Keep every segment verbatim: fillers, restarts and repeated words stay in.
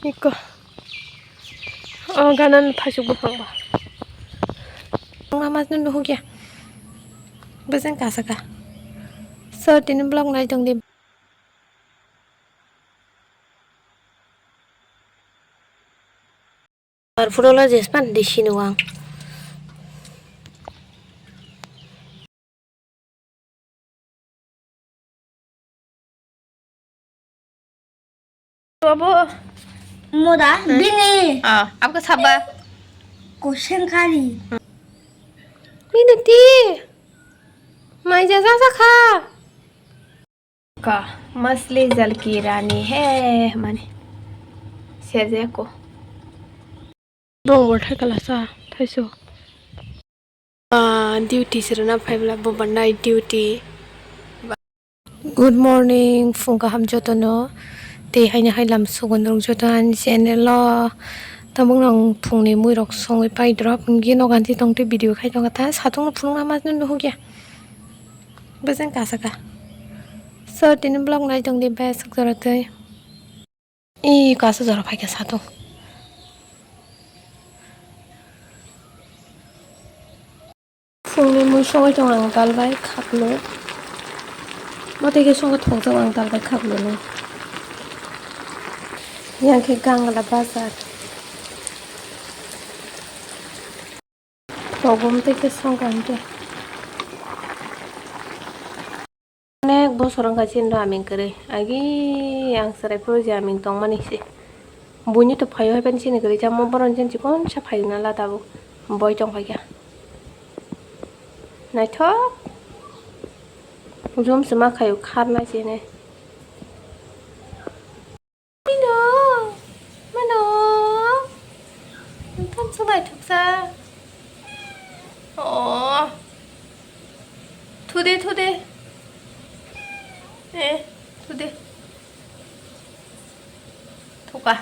Iko. O gana no thaisuk buphang ba. Ang ma mas no nuhuk ya. Bwswng kasa ka. So, tini vlog nai tong di. Ar phurola jespan di sini wang. Abo. Moda, hmm, bini. Ah, abka saba. Koseng kari. Minuti. Mai jaja jakha. Ka, masli jal ki rani hai, mani. Serjako. Bong bo thai kala sa, thaisu. Ah, duty sirana phaibla bo ba night duty. Good morning, phung kaham jotono. Tei haino hai lam sugo norok joto ani channel o. Tabuk nang phungni muirok songwi pai drop, hwnkhe noganti tongtwi video khai tongo ta. Satung no phunukna ma nuhukya. Bwswng kasa ka. So, tini vlog nai tong di, best jora twi. Ee, kasa jora phaikha satung. Phungni mui songwi tongo ang dal bai khaklo. Motwi khe songwi thokjak ang dal bai khaklo no. Yang khe Gangla bazar. Togum tei khe songkha hwnkhe. Onek bosor wngkha chini do aming kwrwi. Agi ang chwrai phuru je aming tongmani se. Buini to phaio hai phano chini kwrwi chamo, boroni chini chikon sa phaina la tabuk. Boi tong phaikha. Naithok. Jum se ma khaio kharnai chini. Mino, mino, noktham swbai thuksa. Oh, thude, thude. Eh, thude. Thuka.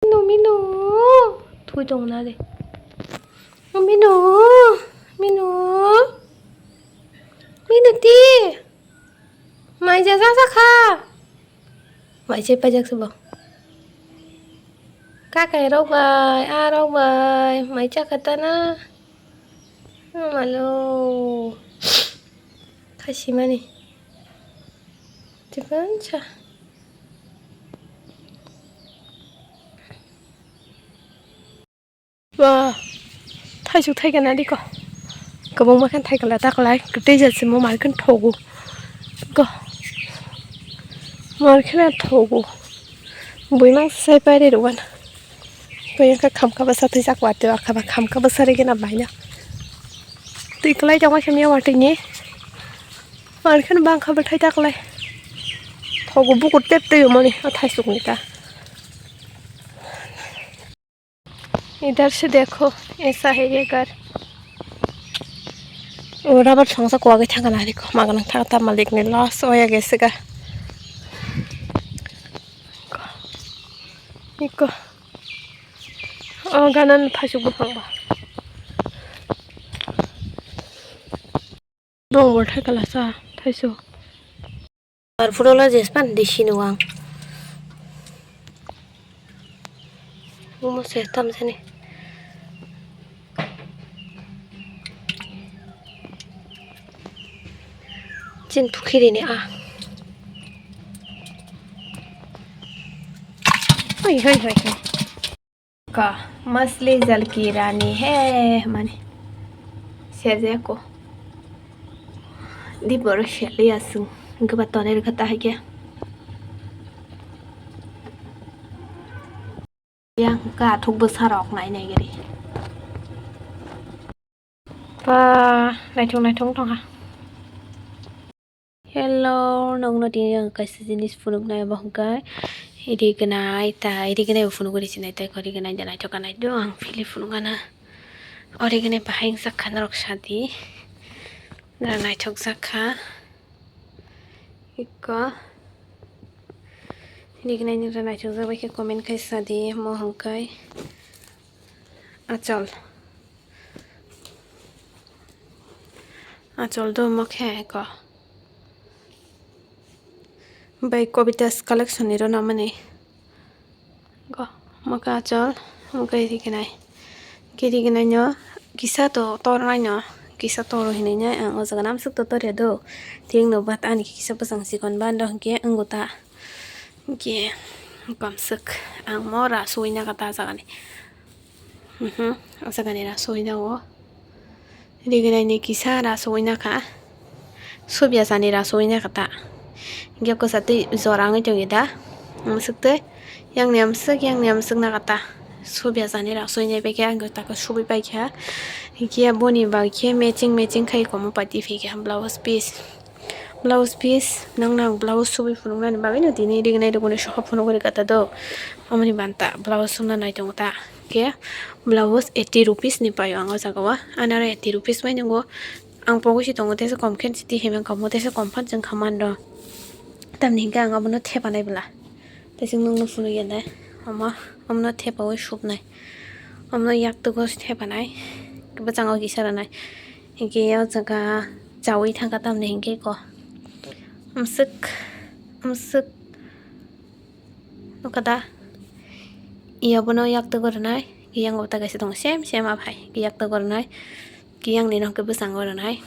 Mino, mino. Thui tong na de. Mino, mino. Mino ti. Mai jaja jakha. Mai se pajak se bo. Kakai rok bai, a rok bai, mai chakha ta na. Malo. Khasimani. Chiban cha. Ba, thaisuk thaikha na diko. Kwbangma khe thaikha la taklai, kwtwi jat simo mar khe thogo. Ko. Mar khe na thogo. Buimang sai pai re rwan. Ko yang kha khamkha bwsa thai jak watwi akha ba khamkha bwsa re gena baina. Twi kwlai tongma khe miya watwi ni. Mar khe bang kha bwthai taklai. Thogo bukur tep twi mani a thaisuk ni ta. इधर से देखो, ऐसा है ये घर। O rubber songsa kuwagwi thangkha na riko, maganang thangkha ta malik ni loss oya gese ga. Iko. O gana no thaisuk buphang ba. Bong bo thai kala sa, thaisu. Ar phurola jespan di sini wang. Umo se tam sani. Chin pukhiri ni a. Hoi, hoi, hoi, hoi. Ka, masli jal ki rani hai, mani. Serjako. Di boro seli asung. Gaba tonel kata hai kya. Yang ka thuk bwsa rok nai nai gari. Pa, naithok naithok tongha. Hello, nokno tini ang kaisa jinis phunuknai, abo hwnkhe iri gwnai, ta iri gwnai bo phunugwi sinai, tei kori gwnai da naithok gwnai do ang philip phunukgana. Ori gwnai bahai wngsa kha norok sadi, nara naithok jak kha. Iko iri gwnai nara naithok jak bai khe comment khai sadi, mo hwnkhe achol. Achol do mo khe ko. Bai Kobita's collection ni rw nangmani. Mwkha achol, mwkha rignai. Khe rignai no kisa to tornai no, kisa toro hinwi nai ang o jaga namsuk to torya do. Tiyang no bat ani kisa bwsang chikon bando hwnkhe wngo ta. Hwnkhe kamswk ang mo ra suina kata jagani. Mhm, o jagani ra suina o. Rignai ni kisa ra suina kha. Subya sani ra suina kha ta. Hwnkhe kwsa twi jora wngwi tongya da. Amswk twi. Yang ni amswk, yang ni amswk na kha ta. Subya sani ra suina bai khe ang taka subui pai kha. Hwnkhe boni bai khe matching matching khai komo pati phi kha blouse piece. Blouse piece, nang nang blouse subui phunuknani bagwi no tini rignai rwgwni soha phunugwi rwkha ta do. Amoni banta blouse sumna nai tongo ta. Khe blouse eighty rupees ni paio ang o jaga o. Ani aro eighty rupees bai nwngo. Ang pogwi si tongo, tesa kom khe si twi himang kamo, tesa kom phan chwng kha man rw. Tamni hinkhe ang abono thepa nai bwla. Tei chwng nungno phunukya de. Omo, omono thepaui supnai. Omono yaktwgo thepanai. Bwskango kisa rwnai. Hinkhe o jaga chaui thangkha tamni hinkhe ko. Amswk, amswk. Nukha da? Iya bono yaktwgo rwnai. Yang bo ta kaisa tongo, same, same aphai. Yaktwgo rwnai. Yang ni nokhe bwskango rwnai.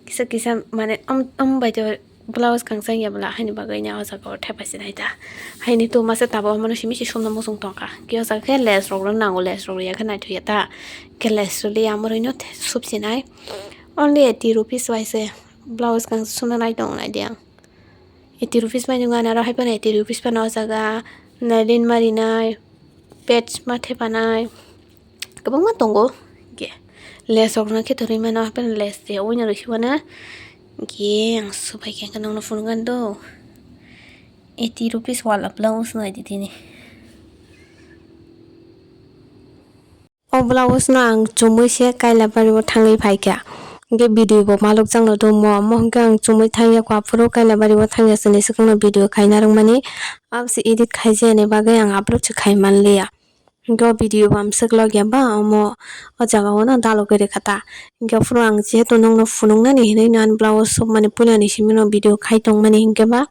Kisa, kisa, mane, om, om bai to blouse kangsa ya bwla haini bagwi ni o jaga o thepa sinai ta. Haini to masa tabuk omono simi si sumna muchung tongkha. Khe o jaga khe lace rok rw nango, lace rok rw ya khe naithok ya ta. Khe lace rw li ya, amoroi no the-, sup sinai. Only eighty rupees bai se blouse kangsa sumna nai tongo nai di ang. Eighty rupees bai nung ani aro hai phano eighty rupees phano o jaga nai rin marinai, page ma thepanai. Kwbangma tongo. Hwnkhe lace rok no khe torwi mano, hapheno lace de oino rwsi mano. Hwnkhe ang subai khe nokno phunukgani do. Eighty rupees wala blouse no naidi tini. O blouse no ang chumui se Kailabari o thangwi phaikha. Hwnkhe video bo malokjakno do mo, omo hwnkhe ang chumui thangya kho, aphuru Kailabari o thangya chwngni swkangno video khaina rwngmani. Abose edit khaijani bagwi ang upload se khai manliya. Hwnkhe o video bo amswk logya ba omo o jaga o no dalogwi rwkha ta. Hwnkhe aphuru ang jehetu nokno phunuknani hinwi no ani blouse sukmani puilani simi no video khai tongmani hwnkhe ba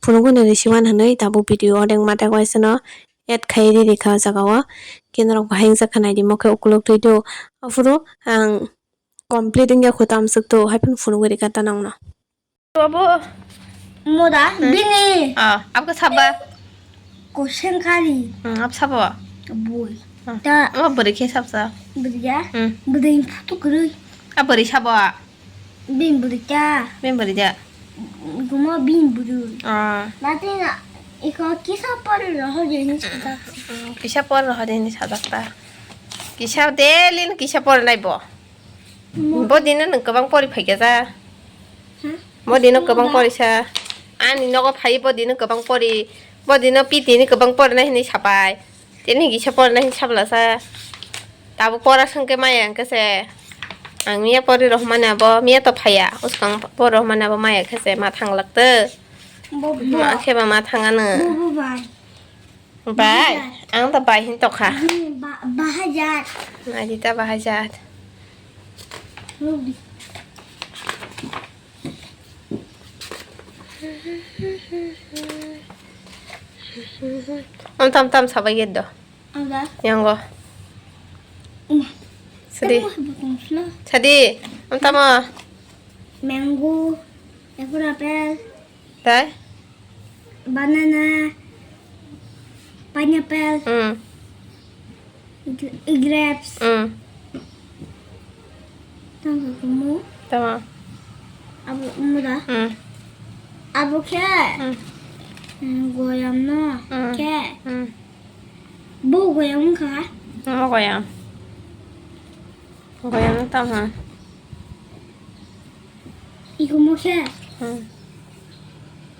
phunukgwi no rwsiwan hinwi tabuk video o dengma degwaisano add khai riri kha o jaga o. Khe norok bahai wngjak kha naidi mo khe ukuluk twi do. Aphuru ang complete wngya kho tamswk do, hai phano phunugwi rikha ta nokno. Abo moda bini. Ah, abkhe saba. Koseng kari. Hmm, ab sabo. Bui. Hmm. Ta. Abo bwrwi khe sabsa. Bwrwi ya? Hmm. Bwrwi phutu kwrwi. A bwrwi sabo. Bini bwrwi ta. Bini bwrwi da. Gumo bini bwrwi. Ah. Mati na iko kisa pore roho jeni sajak. Hmm, kisa pore roho jeni sajak ta. Kisa daily no kisa pore nai bo. Mo- Bo dino nwng kwbang pori phaikha ja. Hmm? Bo dino kwbang pori sa. Ani nogo phai bo dino kwbang pori. Bo dino pitini kwbang pori nai hinwi sapai. Tini kisa pori nai hinwi sabla sa. Tabuk pora songke maya hwnkhe se. Ang miya pori rohmani abo, miya to phaiya. Uskang pori rohmani abo maya khe se ma thanglak to. Bo, bo. Ma khe ba ma thangano. Bo, bo, bai. Bai. Ang to bai hin tokha. Hmm, ba, bahai jat. Naidi ta bahai jat. Rubi. Om tam tam sabai ged do. Ada. Yango. Uma. Sadi. Tamo habo kungslo. Sadi. Om tamo. Mango. Apple, apple. Tai? Banana. Pineapple. Hmm. Gr-, grapes. Hmm. Tamo kumu. Tamo. Abo umu da. Hmm. Abo khe. Hmm. Hmm, goyam no. Hmm. Khe. Hmm. Bo goyam wngkha. Omo goyam. Goyam no tamo. Ikomo khe. Hmm.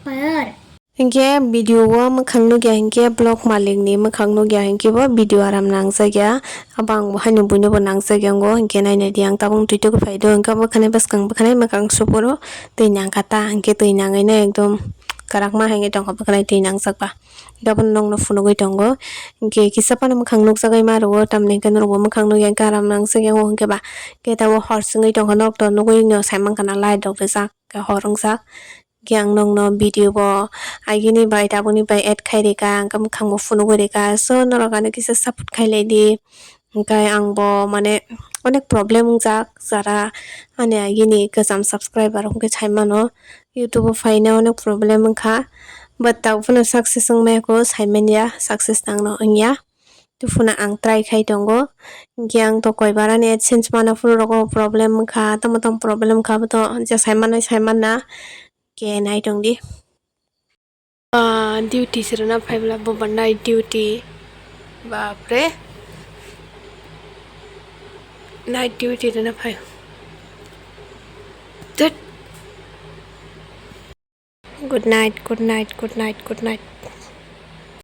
Payar. Hinkhe video o mwkhang nukya hinkhe vlog malik ni mwkhang nukya hinkhe bo video aram nangjakya. Abo ang bo haino buino bo nangjakya wngo hinkhe nainai di ang tabuk twi tugwi phai do hinkhe bwkhani bwskang bwkhani mwkhang supuro twi nangkha ta hinkhe twi nangwi no ekdom kwrakma hinkhe tongkha bwkhani twi nangjak ba. Hinkhe abono nokno phunugwi tongo. Hinkhe kisa phano mwkhang nukjagwi ma rwo, tamni hinkhe norokbo mwkhang nukya hinkhe aram nang se yango hinkhe ba. Hinkhe tabuk hor chwngwi tongkha, nok to nugwi no sai mankha na light rok rijak, hinkhe hor wngjak. Khe ang nokno video bo agini bai tabukni bai add khai rika, hwnkhe mwkhang bo phunugwi rika. So norok ano kisa support khai lai di. Hwnkhe ang bo mane onek problem wngjak jara ani agini kwcham subscriber hwnkhe sai mano. YouTube o phaina onek problem wngkha. But tabuk phano success wngmaya kho, sai manya success tangno wngya. Tei phano ang try khai tongo. Hwnkhe ang to koi barani AdSense mana phuru rogo problem wngkha, tamo tamo problem wngkha, abo to je sai mannai sai manna. Khe nai tong di. Ah, duty se rwna phai bwla bo ba night duty. Bapre. Night duty rwna phai. Tet. Good night, good night, good night, good night.